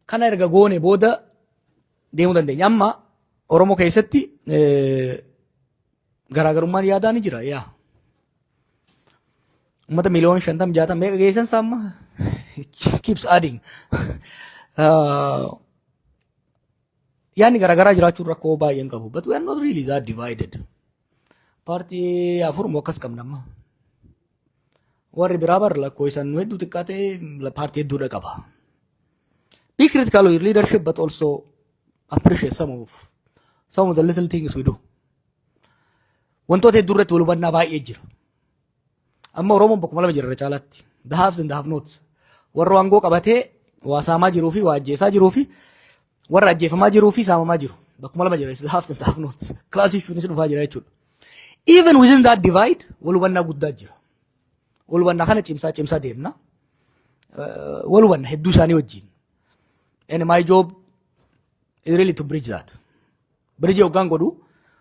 Kana erga goone booda deemuu dandeenya. Amma Oromoo keessatti garaagarummaan yaadaa ni jira. Yaa. Uummata miliyoona 50 60 meeqa geessan isaa amma keeps adding. Yaadni garaagaraa jiraachuun rakkoo baay'ee hin qabu. But we are not really that divided. Paartii afur moo akkas qabna amma. Warri biraa bar lakkoofsaan nu hedduu xiqqaa ta'e paartii hedduudha qaba. Be critical of your leadership, but also appreciate some of the little things we do. Wantoota hedduu irratti wal hubannaa baay'ee jira. Amma Oromoon bakkuma lama jira irra caalaatti. The haves and the have nots. Warra aangoo qabatee waa saamaa jiruu fi waa ajjeesaa jiruu fi warra ajjeefamaa jiruu fi saamamaa jiru. Bakkuma lama jira. The haves and the have nots. Class issuunis dhufaa jira jechuudha. Even within that divide, wal hubannaa guddaa jira. Wal hubannaa kana cimsaa cimsaa deemna. Wal hubanna hedduu isaanii wajjin. And my job is really to bridge that. Bridge hoggaan godhu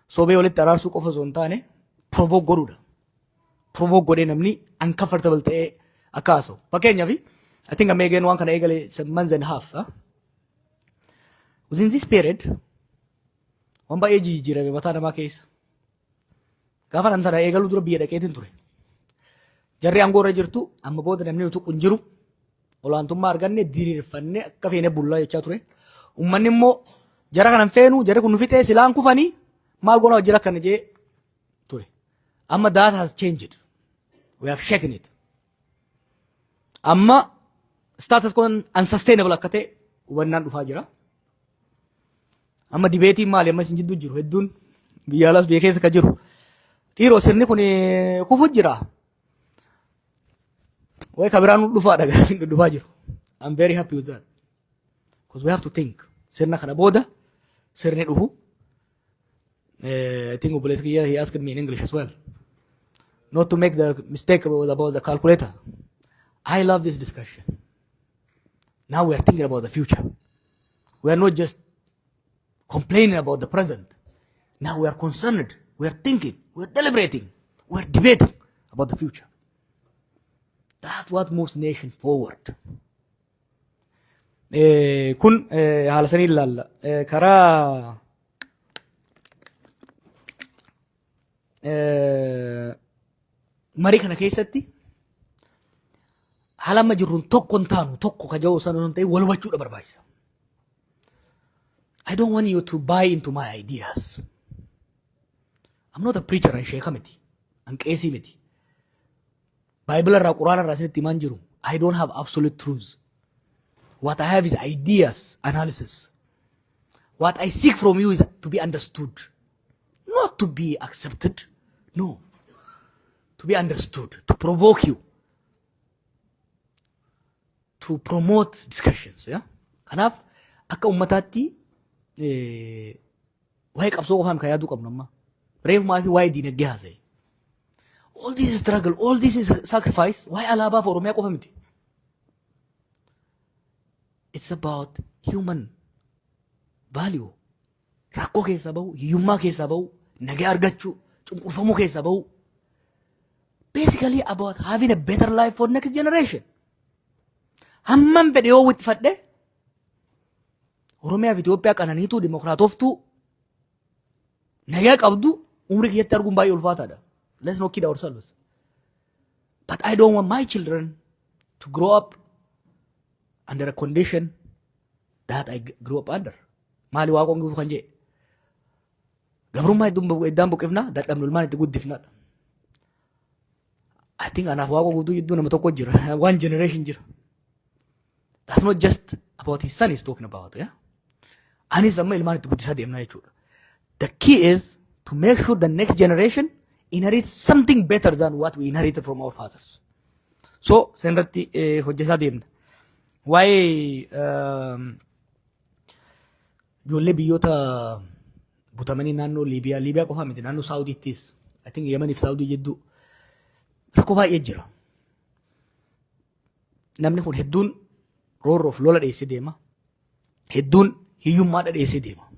sobee walitti araarsuu qofa osoo hin taane provoke godhuudha. Provoke godhee namni uncomfortable ta'ee akka haasa'u. Fakkeenyaaf, I think amma eegeen waan kana eegale some months and a half. Huh? Within this period, waan baay'ee jijjiirame mataa namaa keessa. Gaafa nan tana eegaluu dura biyya dhaqeetiin ture. Jarri aangoo irra jirtu amma booda namni nuti kun jiru, olaantummaa arganne, diriirfannee akka feene bullaa jechaa ture. Uummanni immoo jara kanan feenu, jarri kun nu fixee silaan kufanii maal goona hojii akkana jee ture. Amma that has changed. We have shaken it. Amma status quo unsustainable akka ta'e hubannaan dhufaa jira. Amma debateiin maali amma isin jidduu jiru hedduun biyya alaas biyya keessa ka jiru. Dhiiroo, sirni kun kufu jira. Wayi ka biraan nu dhufaadha gaafiin dhufaa jiru. I'm very happy with that. Because we have to think. Sirna kana booda sirni dhufu. I think obboleessi kiyya, he asked me in English as well. Not to make the mistake about the calculator. I love this discussion. Now we are thinking about the future. We are not just complaining about the present. Now we are concerned. We are thinking. We are deliberating. We are debating about the future. That's what moves nation forward. Kun haala sanii ilaalla. Karaa marii kana keessatti haala amma jirruun tokko hin taanu, tokko ka jiru sana hin ta'in wal hubachuudha barbaachisa. I don't want you to buy into my ideas. I'm not a preacher, an sheeka miti. An qeesii miti. Baayibila irraa, Quraana irraa isinitti himaan jiru. I don't have absolute truths. What I have is ideas, analysis. What I seek from you is to be understood. Not to be accepted. No. To be understood. To provoke you. To promote discussions. Yeah? Kanaaf akka ummataatti waa'ee qabsoo qofaan kan yaaduu qabnu amma. Reefumaa fi waa'ee diinagdee haasa'e. All this struggle, all this sacrifice, waa'ee alaabaa fi Oromiyaa qofa miti. It's about human value. Rakkoo keessaa bahu, hiyyummaa keessaa bahu, nagaa argachuu, cunqurfamuu keessaa bahu. Basically about having a better life for next generation. Hammam fedhe yoo wixxifadhe, Oromiyaa fi Itoophiyaa qananiituu, dimokiraatoftuu, nagaa qabdu umrii kiyyatti arguun baay'ee ulfaataadha. Let's not kid ourselves. But I don't want my children to grow up under a condition that I grew up under. Maali Waaqoon Guutuu kan jedhe? Gabrummaa iddaan buqifnaa, dadhabnu ilmaan itti guddifnaadha. I think anaaf Waaqoo Guutuu jidduu nama tokko jira. One generation jira. That's not just about his son he's talking about. Yeah? Anis amma ilmaan itti guddisaa deemna jechuudha. The key is to make sure the next generation inherits something better than what we inherited from our fathers. So, sanirratti hojjetaa deemna. Waa'ee ijoollee biyyoota butamanii naannoo Liibiyaa, Liibiyaa qofaa miti, naannoo Saawudiittis, I think Yemeniif Saawudii jidduu rakkoo baay'ee jira. Namni kun hedduun roorroof lola dheessee deema. Hedduun hiyyummaa dheessee deema.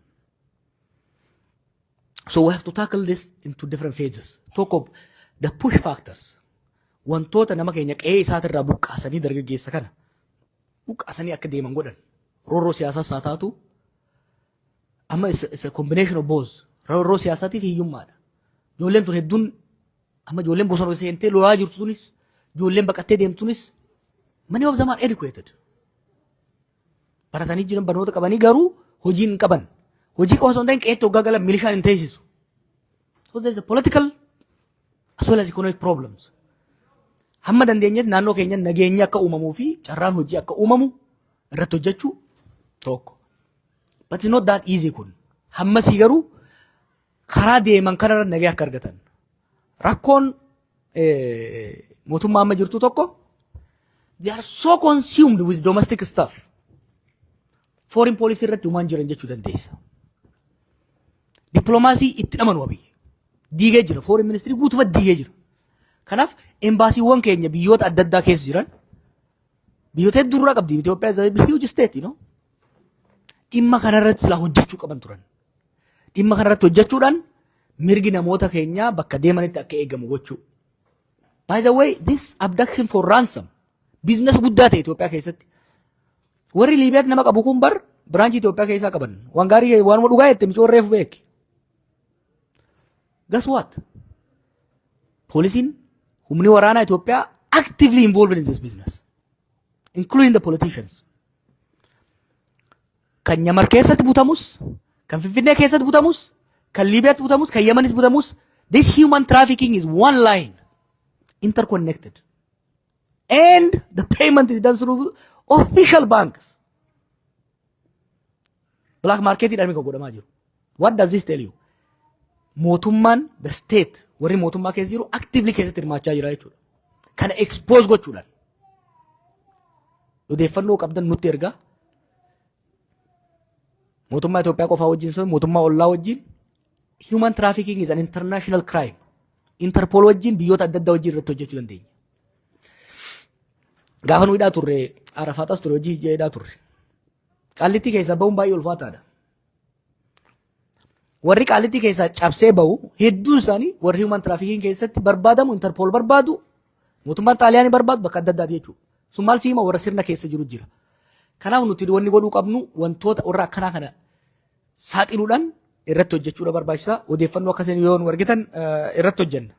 So we have to tackle this into different phases. Tokko, the push factors. Wantoota nama keenya qe'ee isaatirraa buqqaasanii, dargaggeessa kana buqqaasanii akka deeman godhan. Roorroo siyaasaas haa taatu, amma is a combination of both. Roorroo siyaasaatiif hiyyummaadha. Ijoolleen tun hedduun, amma ijoolleen bosona seentee lolaa jirtu tunis, ijoolleen baqattee deemtunis, many of them are educated. Baratanii jiran, barnoota qabanii, garuu hojii hin qaban. Hojii qofa osoo hin ta'in, qe'eetti hoggaa galan milishaan hin teessisu. So there is a political as well as economic problems. Hamma dandeenyetti naannoo keenya nageenyi akka uumamuu fi carraan hojii akka uumamu irratti hojjechuu tokko. But it's not that easy kun. Hammasii garuu karaa deeman kanarra nagee akka argatan. Rakkoon mootummaa amma jirtu tokko, they are so consumed with domestic stuff. Foreign policy irratti uumaan jiran jechuu dandeessa. Dippiloomaasii itti dhamanu Abiy. Diigee jira. Foreign ministry guutumatti diigee jira. Kanaaf embaasiiwwan keenya biyyoota adda addaa keessa jiran, biyyoota hedduu irraa qabdi. Itoophiyaa is a huge state. Dhimma kanarratti silaa hojjechuu qaban turan. Dhimma kanarratti hojjechuudhaan mirgi namoota keenyaa bakka deemanitti akka eegamu gochuu. By the way, this abduction for ransom business guddaa ta'e Itoophiyaa keessatti. Warri Liibiyaatti nama qabu kun bar branch Itoophiyaa keessaa qaban. Waan gaarii, waanuma dhugaa jette micoon reefu beeki. Guess what? Poolisiin, humni waraanaa Itoophiyaa actively involved in this business, including the politicians. Kan Nyamar keessatti butamus, kan Finfinnee keessatti butamus, kan Liibiyaatti butamus, kan Yemanis butamus, this human trafficking is one line, interconnected. And the payment is done through official banks. Black market jedhamee kan godhamaa jiru. What does this tell you? Mootummaan, the state, warri mootummaa keessa jiru actively keessatti hirmaachaa jira jechuudha. Kana expose gochuudhaan. Odeeffannoo qabdan nutti ergaa. Mootummaa Itoophiyaa qofaa wajjin sun, mootummaa ollaa wajjin, human trafficking is an international crime. Interpol wajjin, biyyoota adda addaa wajjin irratti hojjechuu dandeenya. Gaafa nu hidhaa turre, Arafaaxas ture, hojii hidhaa turre. Qaallittii keessaa bahuun baay'ee ulfaataadha. Warri Qaallittii keessaa cabsee bahu hedduun isaanii warri human trafficking keessatti barbaadamu, Interpol barbaadu, mootummaan Xaaliyaanii barbaadu, bakka adda addaati jechuudha. Sun maal siima? Warra sirna keessa jiru jira. Kanaaf nuti wanni godhuu qabnu wantoota warra akkanaa kana saaxiluudhaan irratti hojjechuudha barbaachisaa. Odeeffannoo akkasiin yoo nu argitan irratti hojjenna.